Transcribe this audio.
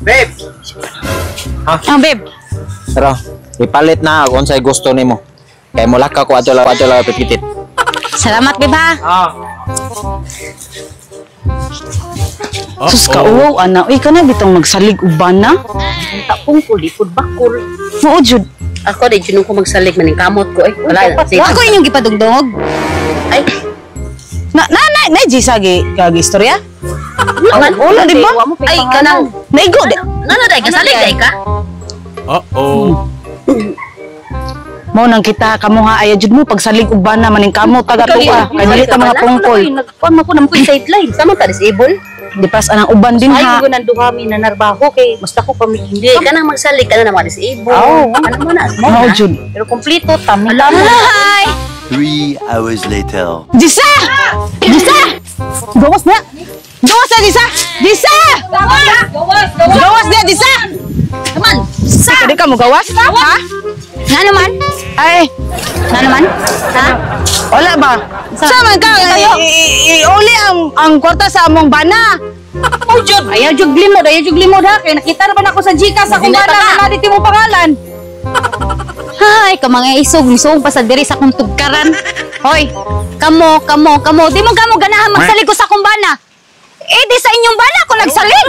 Babe. Ah, babe. Pero ipalit na ako unsay gusto nimo. Kay mulaka ko adto lang pipitit. Salamat, babe, ha. Ah. Sus ka uwaw ana, uy kana bitong magsalig uban na. Tapong ko, likod bakol. Mao jud. Ako, di jud ko magsalig maning kamot ko eh. Wala na. Wa ko inyong gipadugdog. Ay, Na na na na Jisa gi kag istorya? wala, Wala di ba? Ay, kanang. Naigo di. Ngano dai kasalig dai ka? Uh-oh. Mao nang kita kamuha ay jud mo pagsalig uban na maning kamot taga tuwa. Kay dili ta mga pungkol. Nagkuan mo ko nang sideline. Sama ta disable. Di pas anang uban din Ay, ha. ko nang duha mi nanarbaho kay mas dako pa mi. Hindi ka nang magsalig ka na mga disable. Oo. Ano mo na? Mo Mao na. jud. Pero kompleto ta mi. Hi! 3 hours later. Jisa! Jisa! Gawas na! Gawas na, Jisa! Jisa! Gawas! Gawas na, Jisa! Naman! Sa! Di ka mo gawas? Ha? Nga naman? Ay, Nga naman? Ha? wala ba? Sa man ka? Iuli ang kwarta sa among bana. Ayaw jud limod, ayaw jud limod ha kay nakita ra ba nako sa GCash akong Hindi pa bana ka. nga dito mo pangalan. Hay, ka mga isog, misog pa sa diri sa akong tugkaran. Hoy, kamo, kamo, kamo, di mo kamo ganahan magsalig ko sa akong bana. Eh, di sa inyong bana ako nagsalig.